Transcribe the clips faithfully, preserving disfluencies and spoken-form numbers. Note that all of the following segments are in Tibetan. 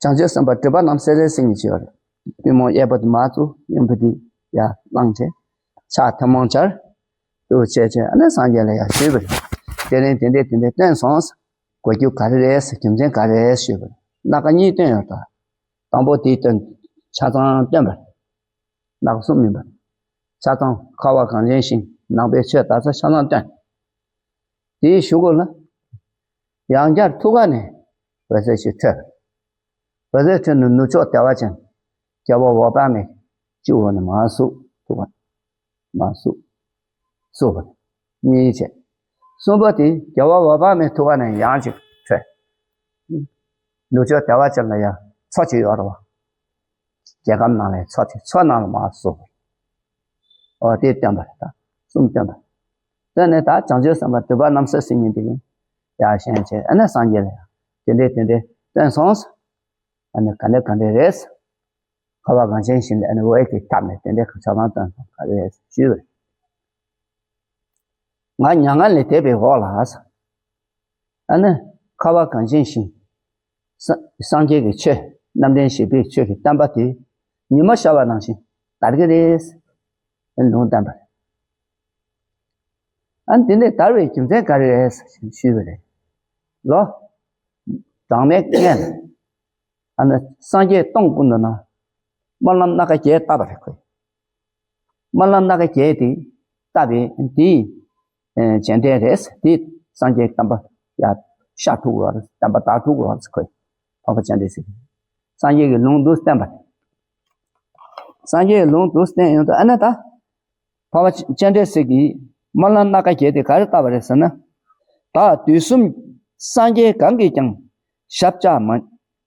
བྱང་ཆུབ་སེམས་དཔའ་སྒྲིབ་པ་རྣམ་སེལ་ཟེར་མཁན་ཅིག་ཡོད་རེད། པུས་མོ་གཡས་པ་དེ་མར་བཙུགས། གཡོན་པ་དེ་ཡར་བླངས་བྱས། ཕྱག་ཐལ་མོ་སྦྱར། དུ་བྱས་བྱས་ཨ་ནི་སངས་རྒྱས་ལ་ཡར་ཞུས་པ་རེད། དེ་རིང་དེ་འདྲས་དེ་འདྲས་བསྟན་སོང་། གོ་རྒྱུ་ག་རེ་རེད། རྒྱུ་མཚན་ག་རེ་རེད་ཞུས་པ་རེད། སྣ་ཁ་གཉིས་བསྟན་ཡོད་ད། དང་པོ་དེ་བསྟན། ཆ་ཚང་བསྟན་པ་རེད། སྣ་ཁ་གསུམ་མིན་པ། ཆ་ཚང་ཁ་བ་གངས་ཅན་ཞིང་ནང་པའི་ཆོས་དག་ས་ཆ་ཚང་བསྟན། དེའི་གཞུག་གུ་ལ། ཡང་བསྐྱར་ཐུགས་ཀ་ནས་འོད་ཟེར་ཞིག་འཕྲོས། འོད་ཟེར་འཕྲོས་ནས་ནུབ་ཕྱོགས་བདེ་བ་ཅན། རྒྱལ་བ་འོད་དཔག་མེད་སྤྱི་བོ་ནས་མར་ཟུག་ཐུགས་ཀ་མར་ཟུག་གསུངས་པ་རེད། གཉིས་བྱས། གསུམ་པ་དེ་རྒྱལ་བ་འོད་དཔག་མེད་ཐུགས་ཀ་ནས་ཡང་ཅིག་འཕྲོས། ནུབ་ཕྱོགས་བདེ་བ་ཅན་ལ་ཡང་མཚོ་ཅིག་ཡོད་རེད་བ། རྒྱལ་ཁམས་ནང་ལ་མཚོ་ཅིག་མཚོ་ནང་ལ་མར་ཟུག་འོ་དེ་བསྟན་པ་རེད་ད། གསུམ་བསྟན་པ། བསྟན་ནས་ད་བྱང་ཆུབ་སེམས་དཔའ་སྒྲིབ་པ་རྣམ་སེལ་ཟེར་མཁན་དེ་ཡིན། ཡར་བཞེངས་བྱས་ཨ་ནི་སངས་རྒྱས་ལ་ཡང་དེ་འདྲས་དེ་འདྲས་བསྟན་སོང་། ཨ་ནི་ག་འདྲས་ག་འདྲས་རེད། ཁ་བ་གངས་ཅན་ཞིང་ལ་ཨ་ནི་འོད་ཀྱི་ཁྱབ་ནས་དེ་འདྲས་ཆ་ཚང་བསྟན་སོང་ག་རེ་རེད་ཞུས་པ་རེད། ང་མྱ་ངན་ལས་འདས་པའི་འོག་ལ། ཨ་ནི་ཁ་བ་གངས་ཅན་ཞིང་། ས་སངས་རྒྱས་ཀྱི་ཆོས་རྣམ་འདྲེན་བཞི་པའི་ཆོས་ཀྱི་བསྟན་པ་དེ་ཉི་མ་ཤར་བ་ནང་བཞིན་དར་གྱི་རེད། ཨ་ནི་ལུང་བསྟན་པ་རེད། ཨ་ནི་དེ་འདྲས་དར་བའི་རྒྱུ་མཚན་ག་རེ་རེད་ཞུས་པ་རེད། ལོ། གྲངས་མེད་སྔོན་ལ། ཨ་ནི་སངས་རྒྱས་སྟོང་སྐུ་མདུན་ན་སྨོན་ལམ་སྣ་ཁ་བརྒྱད་བཏབ་པ་རེད་ཁོས། སྨོན་ལམ་སྣ་ཁ་བརྒྱད་དེ་བཏབ་པའི་དེའི་རྗེས་འབྲས་རེད། དེ་སངས་རྒྱས་བསྟན་པ་ཡར་ཤར་ཐུབ་ཀྱི་རེད། བསྟན་པ་དར་ཐུབ་ཀྱི་རེད་ཁོས། འཕགས་པ་སྤྱན་རས་གཟིགས་སངས་རྒྱས་ཀྱི་ལུང་དུ་བསྟན་པ་རེད། སངས་རྒྱས་ཀྱི་ལུང་དུ་བསྟན་ཡོང་དུས་ཨ་ནི་ད། འཕགས་པ་སྤྱན་རས་གཟིགས་ཀྱིས་སྨོན་ལམ་སྣ་ཁ་བརྒྱད་དེ་ག་རེ་བཏབ་པ་རེད་ཟེར་ན། བདག་དུས་གསུམ་སངས་རྒྱས་གང་གིས་ཀྱང་ཞབས་བཅགས་མ་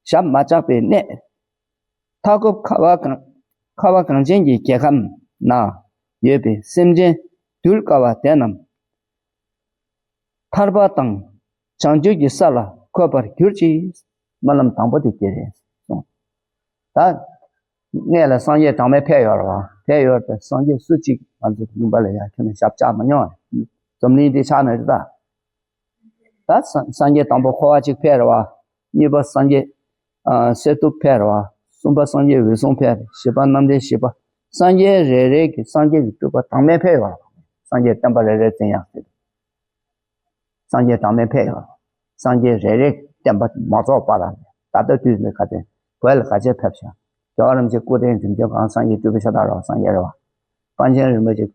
ཞབས་མ་བཅགས་པའི་གནས། མཐའ་འཁོབ་ཁ་བ་གངས་ཁ་བ་གངས་ཅན་གྱི་རྒྱལ་ཁམས་ན་ཡོད་པའི་སེམས་ཅན་གདུལ་དཀའ་བ་དེ་རྣམས་ཐར་པ་དང་བྱང་ཆུབ་ཀྱི་ས་ལ་འཁོད་པར་གྱུར་ཅིག་སྨོན་ལམ་དང་པོ་དེ་དེ་རེད་གསུངས། ད། སྔས་ལ་སངས་རྒྱས་གྲངས་མེད་ཕེབས་ཡོད་རེད་བ། ཕེབས་ཡོད་པའི་སངས་རྒྱས་སུ་གཅིག་ང་ཚོ་ལུང་པ་ལ་ཡང་ཁྱོན་ནས་ཞབས་བཅགས་མ་མྱོང་བ་རེད། འཛམ་གླིང་འདི་ཆགས་ནས་རེད་ད། ད་སངས་སངས་རྒྱས་དང་པོ་འཁོར་བ་གཅིག་ཕེབས་རེད་བ། གཉིས་པ་སངས་རྒྱས་ཨ་གསེར་ཐུབ་ཕེབས་རེད་བ། གསུམ་པ་སངས་རྒྱས་འོད་སྲུང་ཕེབས་རེད། བཞི་པ་རྣམ་འདྲེན་བཞི་པ། སངས་རྒྱས་རེ་རེ་གི་སངས་རྒྱས་ཀྱི་སྤྲུལ་པ་གྲངས་མེད་ཕེབས་ཡོད་རེད་བ། སངས་རྒྱས་བསྟན་པ་རེ་རེ་འཛིན་ཡག་ཟེར། སངས་རྒྱས་གྲངས་མེད་ཕེབས་ཡོད། སངས་རྒྱས་རེ་རེ་བསྟན་པ་མ་རྫོགས་པ་ལ། ད་ལྟ་དུས་ནས་ག་དེ་བོད་ལ་ག་ཚད་ཕེབས་ཤག་རྒྱལ་བ་རིན་པོ་ཆེ་སྐུ་ཕྲེང་རིམ་བྱོན་གང་སངས་རྒྱས་སྤྲུལ་པའི་ཤ་སྟག་རེད་བ། སངས་རྒྱས་རེད་བ། པཎ་ཆེན་རིན་པོ་ཆེ་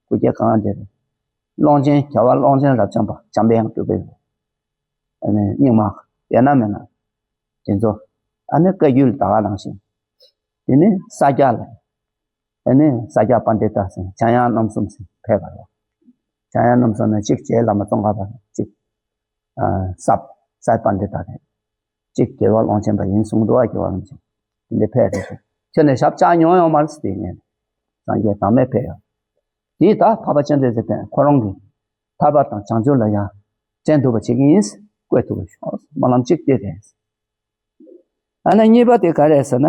སྐུ་སྐྱེ་གང་དེ་རེད། ཀློང་ཆེན་རྒྱལ་བ་ཀློང་ཆེན་རབ་འབྱམས་པ་འཇམ་དཔལ་དབྱངས་སྤྲུལ་པའི་ཨ་ནི་རྙིང་མ་ཡོད་ན་མེད་ན། དེ་ཚོ་ཨ་ནི་བཀའ་བརྒྱུད་ལ་ད་ག་ནང་བཞིན། དེ་ནི་ས་སྐྱ་ལ། དེ་ནས་ས་སྐྱ་པཎྜི་ཏ་ཟེར་འཇམ་དབྱངས་རྣམ་གསུམ་ཟེར་ཕེབས་པ་རེད། འཇམ་དབྱངས་རྣམ་གསུམ་ནས་གཅིག་རྗེ་བླ་མ་ཙོང་ཁ་པ་རེད། གཅིག་ཨ་ས་སྐྱ་པཎྜི་ཏ་རེད། གཅིག་རྒྱལ་བ་ཀློང་ཆེན་པ་ཡིན་གསུང་འདུག་བ། རྒྱལ་བ་ཀློང་ཆེན་དེ་འདྲ་ཕེབས་རེད་ཟེར། ཁྱོད་ནས་ཞབས་བཅགས་མྱོང་ཡོད་མ་རེད་ཟེར། དེ་ནས་སངས་རྒྱས་གྲངས་མེད་ཕེབས་ཡོད། དེས་ད་འཕགས་པ་སྤྱན་རས་གཟིགས་དེ་ཁོ་རང་གི་ཐར་པ་དང་བྱང་ཆུབ་ལ་ཡང་བརྩོན་ཐུབ་པ་བྱེད་ཀྱི་ཡིན། བཀོད་ཐུབ་པ་ཤོག་སྨོན་ལམ་གཅིག་དེ་རེད། ཨ་ནི་གཉིས་པ་དེ་ག་རེད་ཟེར་ན།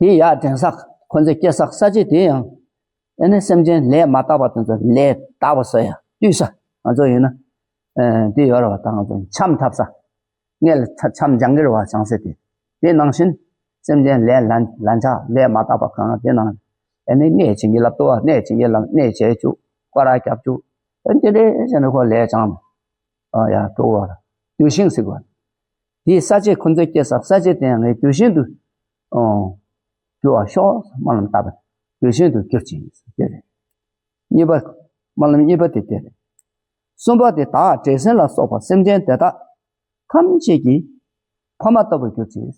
དེ་ཡར་འདྲེན་ས་ཁོ་ཚོའི་སྐྱེ་ས་ས་ཆ་དེ་ཡང་། ཨ་ནི་སེམས་ཅན་ལས་མ་དག་པ་དེ་ཚོ་ལས་དག་པ་བཟོ་ཡ་བཏུལ་ས། ང་ཚོ་ཡིན་ན། ཨ་དེ་ཡོད་རེད་བ། ད་ང་ཚོ་འཆམ་འཐབ་ས། སྔས་ལ་འཆམ་སྦྱང་གི་རེད་བ། བྱང་ས་དེ། དེ་ནང་བཞིན། སེམས་ཅན་ལས་ལན་ལན་ཆགས་ལས་མ་དག་པ་གང་དེ་ནང་། ཨ་ནི་གནས་བྱེད་ཀྱི་ལབ་ཏོ་བ། གནས་བྱེད་ཀྱི་ལབ་གནས་བྱེད་བཅུག་སྐོར་ར་རྒྱབ་བཅུག་ཨ་དེ་འདྲས་བྱས་ནས་ཁོ་ལས་སྦྱངས་ནས། ཨ་ཡ་འགྲོ་བར། གདུལ་ཞིང་ཟེར་བ། དེའི་ས་བཅད་ཁོ་ཚོས་སྐྱེ་ས་ས་བཅད་དེ་ཡང་ངས་གདུལ་ཞིང་དུ། ཨོ། གྱུར་བར་ཤོག་སྨོན་ལམ་བཏབ་པ། གདུལ་ཞིང་དུ་གྱུར་ཅིག་དེ་རེད། གཉིས་པ། སྨོན་ལམ་གཉིས་པ་དེ་དེ་རེད། གསུམ་པ་དེ་བདག་འདྲེ་སྲིན་ལ་སོགས་པ་སེམས་ཅན་དེ་དག་ཐམས་ཅད་ཀྱི་ཕ་མ་ལྟ་བུར་གྱུར་ཅིག་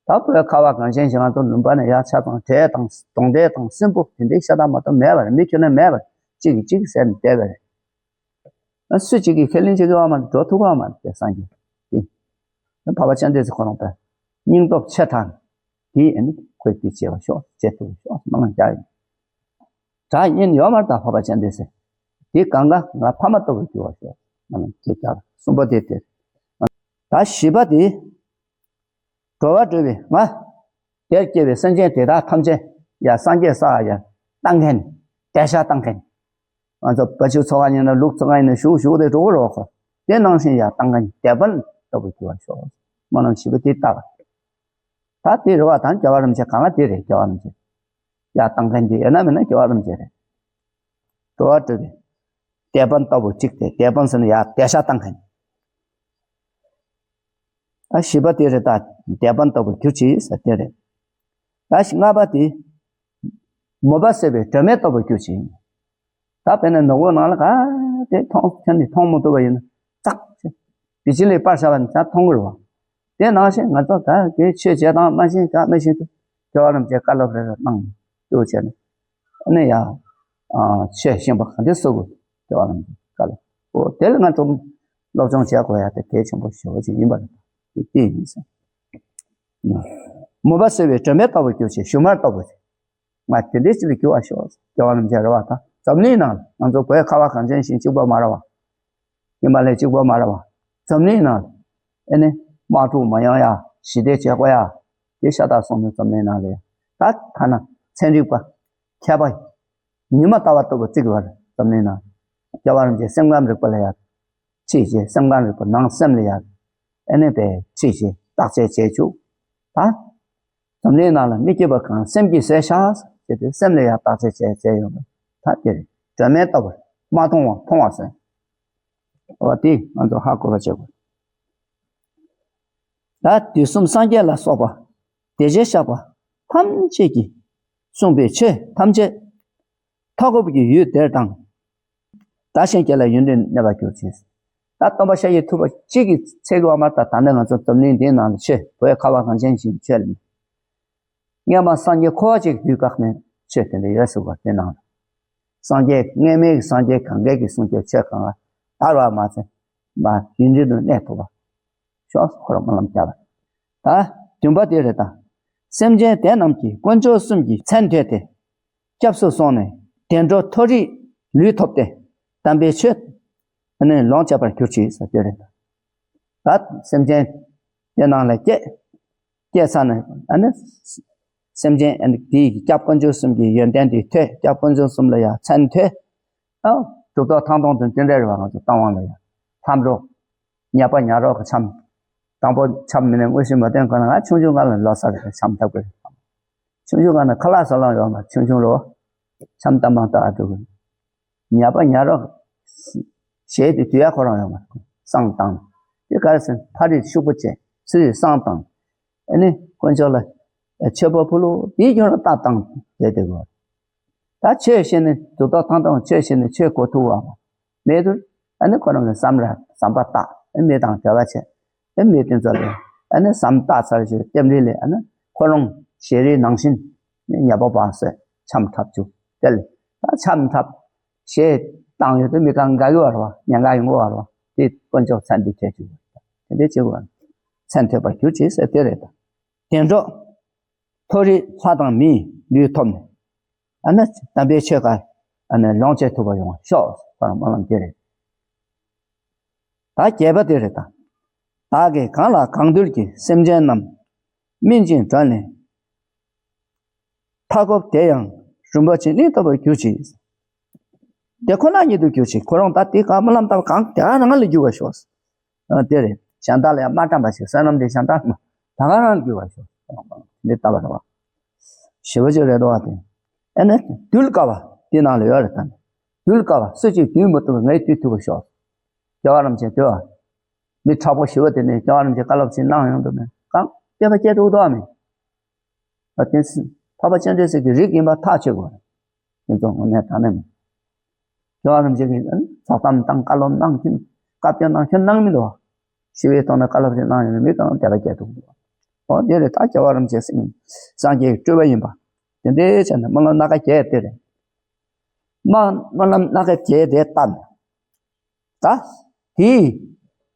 ད་བོད་ཁ་བ་གངས་ཅན་ཞིང་ང་ཚོ་ལུང་པ་ནས་ཡར་ཆ་ཚང་འདྲེ་དང་གདོན་འདྲེ་དང་སྲིན་པོ་དེ་འདྲའི་ཤ་སྟག་མ་གཏོགས་མེད་པ་རེད། མི་ཁྱོན་ནས་མེད་པ་རེད། གཅིག་གིས་གཅིག་བསད་ནས་བསྡད་པ་རེད། སུ་གཅིག་གིས་ཁས་ལེན་བྱེད་ཀྱི་ཡོད་མ་རེད། འགྲོ་ཐུབ་ཀྱི་ཡོད་མ་རེད། དེ་སངས་རྒྱས་དེ། འཕགས་པ་སྤྱན་རས་གཟིགས་ཁོ་རང་པས་སྙིང་སྟོབས་ཆེ་དྲགས་ནས་དེ་ཨ་ནི་ཁོས་དེ་བྱེད་པ་ཤོག་བྱེད་ཐུབ་པ་ཤོག་སྨོན་ལམ་རྒྱག་ཡོད། གྲངས་ཉན་ཡོད་མ་རེད། ད་འཕགས་པ་སྤྱན་རས་གཟིགས་དེ་གང་ག་ང་ཕ་མ་ལྟ་བུར་གྱུར་བར་ཤོག་སྨོན་ལམ་དེ་རྒྱག་གསུམ་པ་དེ་དེ། ད་བཞི་པ་དེ། འགྲོ་བ་སྒྲོལ་བའི་ང་། དེར་སྐྱེས་པའི་སེམས་ཅན་དེ་དག་ཐམས་ཅད་ཡར་སངས་རྒྱས་ས་ཡར་བཏང་མཁན། དེ་ཤ་བཏང་མཁན། ང་ཚོ་བ་ཕྱུགས་ཚོ་ག་ཡིན་ན་ལུག་ཚོ་ག་ཡིན་ན་ཞུགས་ཞུགས་དེ་འགྲོ་གི་རེད་བ་ཁོ། དེ་ནང་བཞིན་ཡར་བཏང་མཁན་དེད་དཔོན་ལྟ་བུ་གྱུར་བར་ཤོག་སྨོན་ལམ་བཞི་པོ་དེ་བཏབ། ད་ ད་དེ་རེད་བ། ད་རྒྱལ་བ་རིན་པོ་ཆེ་གང་ལ་དེ་རེད། རྒྱལ་བ་རིན་པོ་ཆེ་ཡར་བཏང་མཁན་དེ་ཡོད་ན་མེད་ན་རྒྱལ་བ་རིན་པོ་ཆེ་རེད། འགྲོ་བ་སྒྲོལ་བའི་དེད་དཔོན་ལྟ་བུ་གཅིག་དེ། དེད་དཔོན་ཟེར་ན་ཡར་དེད་ཤག་བཏང་མཁན། ད་བཞི་པ་དེ་རེད། ད་དེད་དཔོན་ལྟ་བུར་གྱུར་ཅིག་ཟེར་དེ་རེད། ད་ལྔ་པ་དེ་མོས་པ་སེལ་བའི་སྒྲོན་མེ་ལྟ་བུར་གྱུར་ཅིག་ད་དཔེར་ན་ནོར་བུ་ནང་ལ་ག་དེ་མཐོང་ཁྱོན་ནས་མཐོང་མི་ཐུབ་པ་ཡིན་ན་ཙག་ཅིག་བི་ཇི་ལི་སྤར་བཞག་པ་ནི་ཙག་མཐོང་གི་རེད་བ། དེ་ནང་བཞིན་ང་ཚོ་ད་གའི་ཆོས་བྱེད་སྟངས་མ་ཤེས་ཀ་མ་ཤེས་དུས་རྒྱལ་བ་རིན་པོ་ཆེ་བཀའ་སློབ་རེ་རེ་གནང་འདུག་བྱས་ནས་ཨ་ནི་ཡ་ཆོས་ཤེས་པ་ག་འདྲ་གསོ་དགོས། རྒྱལ་བ་རིན་པོ་ཆེ་བཀའ་སློབ། འོ་དེ་ལ་ང་ཚོ་སློབ་སྦྱོང་བྱེད་དགོས་ཡ་དེ་གལ་ཆེན་པོ་ཞེ་པོ་ཅིག་ཡིན་པ་རེད། དེ་ཡིན་ཟེར། མོས་པ་སེལ་བའི་སྒྲོན་མེ་ལྟ་བུར་གྱུར་ཅིག་ཞུན་མར་ལྟ་བུ་ཅིག་ང་དེ་འདྲའི་ཅིག་ལ་གྱུར་བར་ཤོག་རྒྱལ་བ་རིན་པོ་ཆེ་རེད་བ། ད་འཛམ་གླིང་ནང་ང་ཚོ་བོད་ཁ་བ་གངས་ཅན་ཞིང་གཅིག་པ་མ་རེད་བ། ཧི་མ་ལ་ཡ་གཅིག་པ་མ་རེད་བ། འཛམ་གླིང་ནང་ཨེ་ནི་དམག་འཁྲུག་མ་ཡོང་ཡ། ཞི་བདེ་བྱེད་དགོས་ཡ། དེ་ཤ་སྟག་སོང་ནས་འཛམ་གླིང་ནང་ལ་ཡ། ད་ཐ་ན་ཚན་རིག་པ་མཁས་པ་ཉི་མ་ལྟ་བ་ལྟ་བུ་བརྩི་གི་བར་འཛམ་གླིང་ནང་རྒྱལ་བ་རིན་པོ་ཆེ་སེམས་ཁམས་རིག་པ་ལ་ཡ་ཁྲིད་བྱས། སེམས་ཁམས་རིག་པ་ནང་སེམས་ལ་ཡ་ཨེ་ནི་པའི་ཁྲིད་བྱས་བརྟག་དཔྱད་བྱས་བཅུག་ད་འཛམ་གླིང་ནང་ལ་མི་སྐྱིད་པ་གང་སེམས་ཀྱིས་བཟོས་ཤག་ཟེར་ཏེ་སེམས་ལ་ཡང་བརྟག་དཔྱད་བྱས་བྱས་ཡོང་བ་ད་དེ་རེད། སྒྲོན་མེ་ལྟ་བུར་མ་མཐོང་བ་མཐོང་བ་ཟེར་བ་དེ་ང་ཚོ་ཧ་གོ་བ་བྱེད་དགོས། ད་དུས་གསུམ་སངས་རྒྱས་ལ་སོགས་པ་དེ་བཞིན་གཤེགས་པ་ཐམས་ཅད་ཀྱིས་གསུངས་པའི་ཆོས་ཐམས་ཅད་མཐའ་འཁོབ་ཀྱི་ཡུལ་དེར་དང་། བདག་གཞན་གྱི་ལ་ཡུན་རིང་གནས་པར་གྱུར་ཅིག་ད་སྟོན་པ་ཤཱཀྱ་ཐུབ་པ་གཅིག་གིས་ཚད་ཀྱི་བ་མ་ལྟ། ད་ནི་ང་ཚོ་འཛམ་གླིང་འདིའི་ནང་ལ་ཆོས་བོད་ཁ་བ་གངས་ཅན་ཞིང་ཆོས་ལ་སྔས་མ་སངས་རྒྱས་འཁོར་བ་གཅིག་དུས་བཀག་ནས་ཆོས་དེ་འདྲ་ཡོད་ཟེར་བ་དེ་ནང་ལ་སངས་རྒྱས་སྔས་མའི་སངས་རྒྱས་གང་གའི་གི་གསུང་ཆོས་ཆོས་གང་ལ་དར་བ་མ་ཚད་མ་ཡུན་རིང་དུ་གནས་ཐུབ་པ་ཤོག་ཁོ་རང་སྨོན་ལམ་བརྒྱབ་པ། ད་བདུན་པ་དེ་རེད་ད། སེམས་ཅན་དེ་རྣམས་ཀྱིས་དཀོན་མཆོག་གསུམ་གྱི་མཚན་ཐོས་ཏེ། སྐྱབས་སུ་སོང་ནས་བདེ་འགྲོ་མཐོ་རིས་ལུས་ཐོབ་སྟེ། དམ་པའི་ཆོས་ནི་ལོངས་སྤྱད་པར་གྱུར་ཅིག་ཟེར་དེ་རེད། ད་སེམས་ཅན་དེ་ནང་ལ་སྐྱེས། སྐྱེས་ཚར་ནས་ཨ་ནི་སེམས་ཅན་ཨ་ནི་དེའི་སྐྱབས་དཀོན་མཆོག་གསུམ་གྱི་ཡོན་ཏན་དེ་ཐོས། སྐྱབས་དཀོན་མཆོག་གསུམ་ལ་ཡང་མཚན་ཐོས། ཨ་གྲུབ་ཐོབ་ཐང་སྟོང་དང་དེ་འདྲ་རེད་བ། ང་ཚོ་བཏང་བ་ལ་ཡང་ལྷམ་རོ། ཉ་པ་ཉ་རོགས་ཀྱི་འཆམ། དང་པོ་འཆམ་མི་ནས་དངོས་གཞི་མ་བསྟན་གོང་ལ་ང་ཆུང་ཆུང་སྒང་ལ་ལོ་གསར་རེད་འཆམ་ཐབས་ཀྱི་རེད། ཆུང་ཆུང་སྒང་ལ་ཁ་ལག་ཟ་ལོང་ཡོད་མ། ཆུང་ཆུང་རོ། འཆམ་ཏམ་མང་ཏག་འགྲོ་གི་ཉ་པ་ཉ་རོགས་གཞས་དེ་དུས་ཡ་ཁོ་རང་ཡོད་མ། བསང་བཏང་། དེ་ག་རེ་ཟེར་ཕ་རིས་ཤུག་པོ་བྱས་ཚུལ་བསང་བཏང་། ཨ་ནི་དཀོན་མཆོག་ལ་མཆོད་པ་ཕུལ་ལོ། དེའི་རྒྱུན་ལ་རྟ་བཏང་བསྡད་དེ་གོ་ད་ཆོས་བཤད་ནས་དུ་ཏོག་ཐང་ཐང་ཆོས་བཤད་ནས་ཆོས་གོ་ཐུབ་བ་མེད་དུས། ཨ་ནི་ཁོ་རང་གི་བསམ་ར་བསམ་པ་བཏགས། ཨ་མི་དང་འབྲེལ་བ་བྱས། ཨ་མི་དེ་ཚོ་ལ་ཨ་ནི་བསམ་བཏགས་ཚར་ཞིག་ལྟེམ་རིལ་ལས་ཨ་ནི་ཁོ་རང་ཞལ་རས་ནང་བཞིན་ཉ་པ་བ་སོས་འཆམ་འཁྲབ་བཅུག་དེ་ལས་ད་འཆམ་འཁྲབ་ཞེས་བཏང་ཡོད་དུས་མི་གང་དགའ་གི་བར་བ་ཉན་ག་ཡོང་གི་བར་བ་དེ་དཀོན་མཆོག་མཚན་དེ་ཐོས་བཅུག་དེ་འདྲའི་བྱེད་དགོས། མཚན་ཐོས་པར་གྱུར་ཅིག་ཟེར་དེ་རེད་ད། བདེ་འགྲོ། མཐོ་རིས་ལྷ་དང་མིའི་ལུས་ཐོབ་ནས། ཨ་ནི་དམ་པའི་ཆོས་ཀ་ཨ་ནི་ལོངས་སྤྱད་ཐུབ་པ་ཡོང་བ་ཤོག་ཁོ་རང་སྨོན་ལམ་དེ་རེད། ད་བརྒྱད་པ་དེ་རེད་ད། བདག་གིས་གང་ལ་གང་འདུལ་གྱི་སེམས་ཅན་རྣམས་སྨིན་ཅིང་དགྲོལ་ནས། མཐའ་འཁོབ་དེ་ཡང་རིན་པོ་ཆེ་གླིང་ལྟ་བུར་གྱུར་ཅིག་དེ་ཁོ་ན་ཉིད་དུ་གྱུར་ཅིག་ཁོ་རང་ད་དེ་ག་སྨོན་ལམ་བཏབ་གང་དེ་ག་རང་ལ་འགྱུར་བར་ཤོག་ཨ་དེ་རེད། གཞན་དག་ལ་ཡང་མ་བཀྲམ་པ་ཞིག་བསོད་ནམས་དེ་གཞན་དག་མ་ད་ག་རང་འགྱུར་བར་ཤོག་འདི་ལྟ་བ་རེད་བ། ཞེ་པོ་ཅིག་རེད་དོ་བ་དེ། ཨ་ནི་གདུལ་དཀའ་བ་དེ་ནང་ལ་ཡོད་རེད་ད། གདུལ་དཀའ་བ་སུ་གཅིག་གདུལ་མི་ཐུབ་པ་ངས་གདུལ་ཐུབ་པར་ཤོག་རྒྱལ་བ་རིན་པོ་ཆེ་དེ་བ། མི་དྲག་པོ་ཞེ་པོ་དེ་ནས་རྒྱལ་བ་རིན་པོ་ཆེ་བཀའ་སློབ་ཅིག་གནང་ཡོང་དུ་མེད་གང་སྐྱེས་པ་སྐྱེས་འགྲོ་དོ་མེད། ཨ་དེ་སྲིད་འཕགས་པ་སྤྱན་རས་གཟིགས་ཀྱི་རིགས་ཡིན་པ་ཐག་ཆོད་དགོས། དེ་ཚོ་དངོས་གནས་དྲང་གནས་མིན། རྒྱལ་བ་རིན་པོ་ཆེ་གིས་ཚོགས་གཏམ་བཏང་བཀའ་སློབ་གནང་མཁན་བཀའ་བཀྱོན་གནང་མཁན་གནང་མི་འདུག་ཞི་བའི་ཐོག་ནས་བཀའ་སློབ་ཅིག་གནང་ཡོང་ན་མི་གང་དེ་ལ་སྐྱེ་ཐུབ་འདུག་འོ་དེ་རེད། ད་རྒྱལ་བ་རིན་པོ་ཆེ་སེམས་སངས་རྒྱས་ཀྱི་སྤྲུལ་པ་ཡིན་པ། དེ་འདྲའི་བྱས་ན་སྨོན་ལམ་སྣ་ཁ་བརྒྱད་དེ་རེད། མ་སྨོན་ལམ་སྣ་ཁ་བརྒྱད་དེ་བཏབ་ནས། ད་དེའི་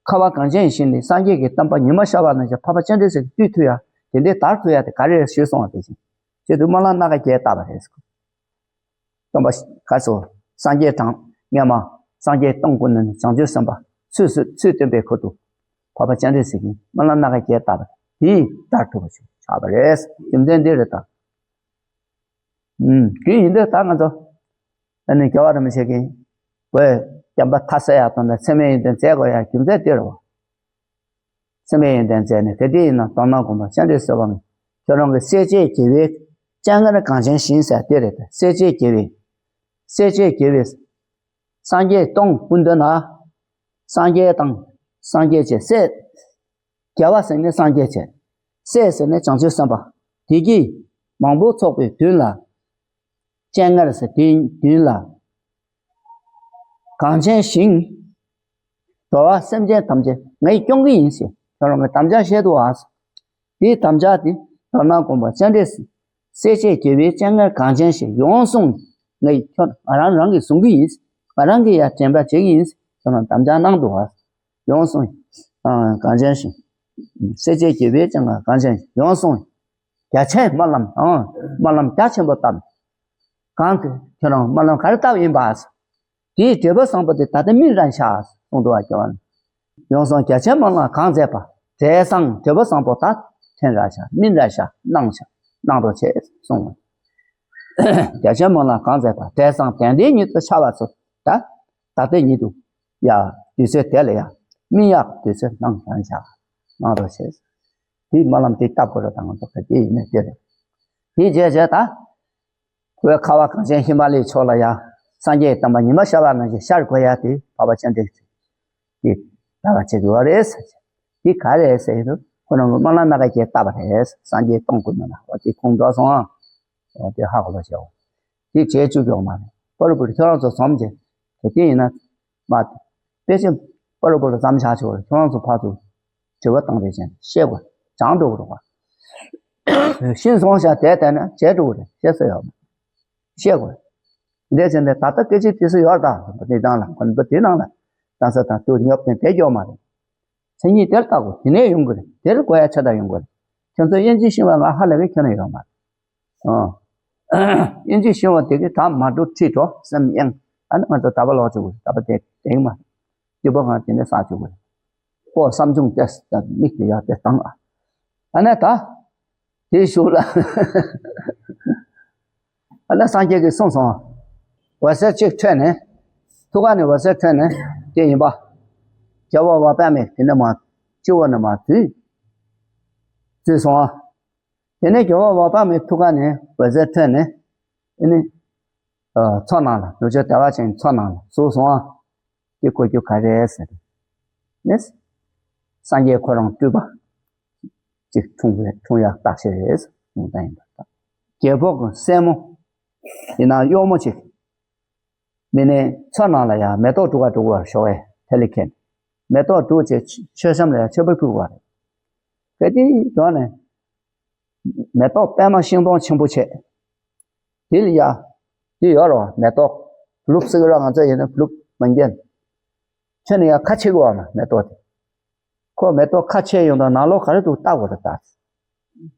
ཁ་བ་གངས་ཅན་ཞིང་ལས་སངས་རྒྱས་ཀྱི་བསྟན་པ་ཉི་མ་ཤར་བ་ནང་བཞིན་འཕགས་པ་སྤྱན་རས་གཟིགས་བཏུལ་ཐུབ་ཡ། དེ་འདྲའི་དར་ཐུབ་ཡ་དེ་ག་རེ་རེད་ཞུས་སོང་བ་དེ་བཞིན་བྱེད་དུས་སྨོན་ལམ་སྣ་ཁ་བརྒྱད་བཏབ་པ་རེད། སྟོན་པ་ག་སོ་སངས་རྒྱས་དང་སྔ་མ་སངས་རྒྱས་སྟོང་ཀུན་ནས་བྱང་ཆུབ་སེམས་དཔའ་ཚུལ་སུ་ཚུལ་སྟོན་པའི་ཁུར་དུ་འཕགས་པ་སྤྱན་རས་གཟིགས་ཀྱིས་སྨོན་ལམ་སྣ་ཁ་བརྒྱད་བཏབ་པ་དེས་དར་ཐུབ་པ་ཞིག་ཆགས་པ་རེད། རྒྱུ་མཚན་འདི་རེད་ད། ཨུམ། དེ་ཡིན་དུས་ད་ང་ཚོ་ཨ་ནི་རྒྱལ་བ་རིན་པོ་ཆེ་གིས་བོད་བསྟན་པ་མཐའ་གསལ་ཡག་དང་ནི་འཚེ་མེད་ཡོན་ཏན་མཛད་དགོས་ཡག་རྒྱུ་མཚན་དེ་རེད་བ། འཚེ་མེད་ཡོན་ཏན་མཛད་ནས་ག་དུས་ཡིན་ན་མདོར་ན་དགོངས་པ་སྤྱན་རས་གཟིགས་དབང་ ཁྱོད་རང་གི་སྲས་བཅས་དགེ་བའི་སྤྱན་སྔར་གངས་ཅན་ཞིང་ཟེར་དེ་རེད། སྲས་བཅས་དགེ་བའི། སྲས་བཅས་དགེ་བའི། སངས་རྒྱས་སྟོང་སྐུ་མདུན་ན། སངས་རྒྱས་དང་། སངས་རྒྱས་བཅས་སྲས། རྒྱལ་བ་ཟེར་ནས་སངས་རྒྱས་བྱས། སྲས་ཟེར་ནས་བྱང་ཆུབ་སེམས་དཔའ། དེ་གིས་མང་པོ་ཚོགས་པའི་མདུན་ལ། སྤྱན་སྔར་ཟེར་དེའི་མདུན་ལ། གངས་ཅན་ཞིང་། འགྲོ་བ་སེམས་ཅན་ཐམས་ཅད་ངས་སྐྱོང་གི་ཡིན་ཟེར། ཁྱོད་རང་གི་དམ་བཅའ་བཞེས་འདུག་ཨ། དེའི་དམ་བཅའ་དེ་མདོར་ན་དགོངས་པ་སྤྱན་རས་གཟིགས། སྲས་བཅས་དགེ་བའི་སྤྱན་སྔར་གངས་ཅན་ཞིང་ཡོངས་བཟུང་། ངས་ཁྱོད་ང་རང་རང་གིས་བཟུང་གི་ཡིན། ང་རང་གིས་ཡར་དྲན་པ་བྱེད་ཀྱི་ཡིན། ཁྱོད་རང་དམ་བཅའ་གནང་འདུག་ཨ། ཡོངས་བཟུང་། ཨ། གངས་ཅན་ཞིང་། སྲས་བཅས་དགེ་བའི་སྤྱན་སྔར་གངས་ཅན་ཞིང་ཡོངས་བཟུང་། རྒྱ་ཆེན་སྨོན་ལམ་དང་སྨོན་ལམ་རྒྱ་ཆེན་པོ་བཏབ། གང་དེ་ཁྱོད་རང་སྨོན་ལམ་ག་རེ་བཏབ་ཡིན་པ། དེའི་འབྲས་བུ་བཟང་པོ་དེ་ད་ལྟ་སྨིན་རན་ཤག་གསུངས་འདུག་བ། ཡོངས་བཟུང་རྒྱ་ཆེན་སྨོན་ལམ་གང་མཛད་པ། འབྲས་བཟང་འབྲས་བུ་བཟང་པོ་ད་ཐོན་རན་ཤག་སྨིན་རན་ཤག་གནང་ཤག་གནང་རོགས་བྱེད་གསུངས། རྒྱ་ཆེན་སྨོན་ལམ་གང་མཛད་པ། འབྲས་བཟང་དོན་ལྡན་ཉིད་དུ་འཆར་བ་ཚོ། ད་ད་ལྟ་ཉིད་དུ་ཡ་དུས་ཚོད་དེ་ལ་ཡ་སྨིན་ཡག་དུས་ཚོད་གནང་རན་ཤག་གནང་རོགས་བྱེད། དེའི་སྨོན་ལམ་དེ་བཏབ་དགོས་རེད། ད་ང་ཚོ་ག་དེ་ཡིན་ནས་དེ་རེད། དེའི་རྗེས་བྱས་ད། ཁོའི་ཁ་བ་གངས་ཅན་ཧི་མ་ལའི་ཕྱོགས་ལ་ཡ། སངས་རྒྱས་བསྟན་པ་ཉི་མ་ཤར་བ་ནང་བཞིན་ཤར་དགོས་ཡ་དེ་འཕགས་པ་སྤྱན་རས་གཟིགས་ཀྱིས་ལྟ་བ་བྱེད་དགོས་པ་རེད་ཟེར། དེ་ག་རེད་ཟེར་དུས་ཁོ་རང་གི་སྨོན་ལམ་སྣ་ཁ་བརྒྱད་བཏབ་པ་རེད། སངས་རྒྱས་སྟོང་སྐུ་མདུན་ལ། འོ་དེ་ཁུངས་འགྲོ་སོང་ཨ། འོ་དེ་ཧ་གོ་བ་བྱའོ། དེ་བྱེད་བཅུག་ཡོང་མ་རེད། པ་རུ་པུ་རུ་ཁྱོད་རང་ཚོ་འཛོམས་རྗེས་དེ་དེ་ཡིན་ན་མ། དཔེ་ཆ་པ་རུ་པུ་རུ་ཙམ་བཞག་ཆོག་རེད། ཁྱོད་རང་ཚོ་ཕར་ཚུར་དྲི་བ་བཏང་རེས་བྱས་ནས་བཤད་དགོས། སྦྱང་འགྲོ་དགོས་རེད་བ། ཤེས་སོང་ཤག་དེ་ལྟར་ན་བྱས་འགྲོ་དགོས་རེད། བཤད་ས་ཡོད་མ། བཤད་དགོས་རེད། འདས་ཚེ་འདི་ད་ལྟ་སྐད་ཆ་དེ་སུ་ཡོད་ད། འདི་དང་ལ་ཁོ་འདི་དེ་ནང་ལ་ད་ས་དང་དུ་ཉོབ་ནས་བསྡད་ཀྱི་ཡོད་མ་རེད། མཚན་ཉིད་དེར་བལྟ་དགོས། དེ་ནས་ཡོང་གི་རེད། དེར་གོ་ཡ་ཆ་དང་ཡོང་གི་རེད། ཁྱོད་ཚོ་དབྱིན་ཇི་ཤེས་པ་ང་ཧ་ལས་པའི་ཁྱོན་ནས་ཡོད་མ་རེད། ཨ། དབྱིན་ཇི་ཤེས་པ་དེ་གི་ད་མ་འགྲོ་ཁྲིད་འགྲོ་སེམས་གཡེང་། ཨ་ནི་ང་ཚོ་ད་པ་ལོག་བཅུག་གི་རེད། ད་པ་དེ་དེང་མ། སྐྱིད་པོ་ང་དེ་ནས་ས་བཅུག་གི་རེད། ཁོ་བསམ་བྱུང་སྟེ་མིག་དེ་ཡར་དེ་བཏང་ཨ། ཨ་ནི་ད། དེའི་གཞུག་ལ། ཨ་ནི་སངས་རྒྱས་ཀྱིས་གསུངས་སོང་། འོད་ཟེར་གཅིག་འཕྲོས་ནས། ཐུགས་ཀ་ནས་འོད་ཟེར་འཕྲོས་ནས་དེ་ཡིན་པ། རྒྱལ་བ་འོད་དཔག་མེད་དེ་ནས་མར་སྤྱི་བོ་ནས་མར་འཛུལ། འཛུལ་སོང་ཨ། དེ་ནས་རྒྱལ་བ་འོད་དཔག་མེད་ཐུགས་ཀ་ནས་འོད་ཟེར་འཕྲོས་ནས། ཨ་ནི། ཨ། མཚོ་ནང་ལ་ནུབ་ཕྱོགས་བདེ་བ་ཅན་གྱི་མཚོ་ནང་ལ་ཟུག་སོང་ཨ། དེ་གོ་རྒྱུ་ག་རེ་ཟེར། ནི། སངས་རྒྱས་ཁོ་རང་སྤྲུལ་པ་ཅིག་འཁྲུངས་པའི་འཁྲུངས་ཡག་རྟགས་ཤིག་རེད་ཟེར་གསུངས་བསྡད་ཡིན་པ་དང་། རྒྱལ་པོ་གི་སྲས་མོ་ཡིན་ན་གཡོག་མོ་ཅིག་མི་ནས་མཚོ་ནང་ལ་ཡང་མེ་ཏོག་སྒྲུག་ག་འགྲོ་དགོས་པར་ཤོག་ཨེ་དེ་ལས་ཁེལ། མེ་ཏོག་སྒྲུག་བྱས་མཆོད་བཤམས་ལ་ཡང་མཆོད་པ་ཕུལ་དགོས་པ་རེད། གལ་ཏེ་ཡོང་ནས། མེ་ཏོག་པད་མ་ཤིང་སྡོང་ཆེན་པོ་བྱས། དེ་ལ་ཡ། དེ་ཡོད་རེད་བ། མེ་ཏོག་ལུག་སི་ཀི་ར་ང་ཚོ་ཡིན་ན་ལུག་མ་རྒྱན། ཁྱོད་ནི་ཡ་ཁ་ཕྱེ་དགོས་བ་མ་མེ་ཏོག་དེ། ཁོ་མེ་ཏོག་ཁ་ཕྱེ་ཡོང་དུས་ནང་ལོགས་ག་རེ་འདུག་ལྟ་དགོས་རེད་ད།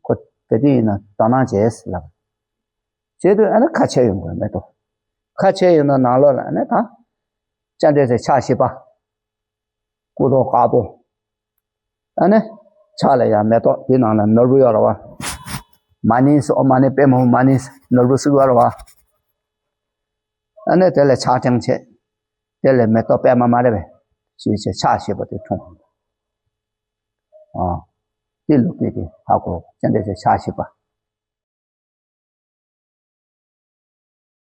ཁོ་དེ་དུས་ཡིན་ན་དོ་སྣང་བྱས་ལབ། བྱས་དུས་ཨ་ནི་ཁ་ཕྱེ་ཡོང་དགོས་མེ་ཏོག་ཁ་ཕྱེ་ཡོང་དུས་ནང་ལོགས་ལ་ཨ་ནི་ད། སྤྱན་རས་གཟིགས་ཕྱག་བཞི་པ། སྐུ་མདོག་དཀར་པོ། ཨ་ནི། ཕྱག་ལ་ཡང་མེ་ཏོག་དེ་ནང་ལ་ནོར་བུ་ཡོད་རེད་བ། མ་ཎི་སོགས་མ་ཎི་པདྨོ་མ་ཎི་ནོར་བུ་ཟུག་ཡོད་རེད་བ། ཨ་ནི་དེ་ལ་ཕྱག་བྲིས་བྱས། དེ་ལ་མེ་ཏོག་པད་མ་མ་རེད་པས། ཞེས་བྱས་ཕྱག་བཞི་པོ་དེ་འཁྲུངས། ཨ། དེ་ལུགས་ཀྱི་དེ་ཧ་གོ་སྤྱན་རས་གཟིགས་ཕྱག་བཞི་པ་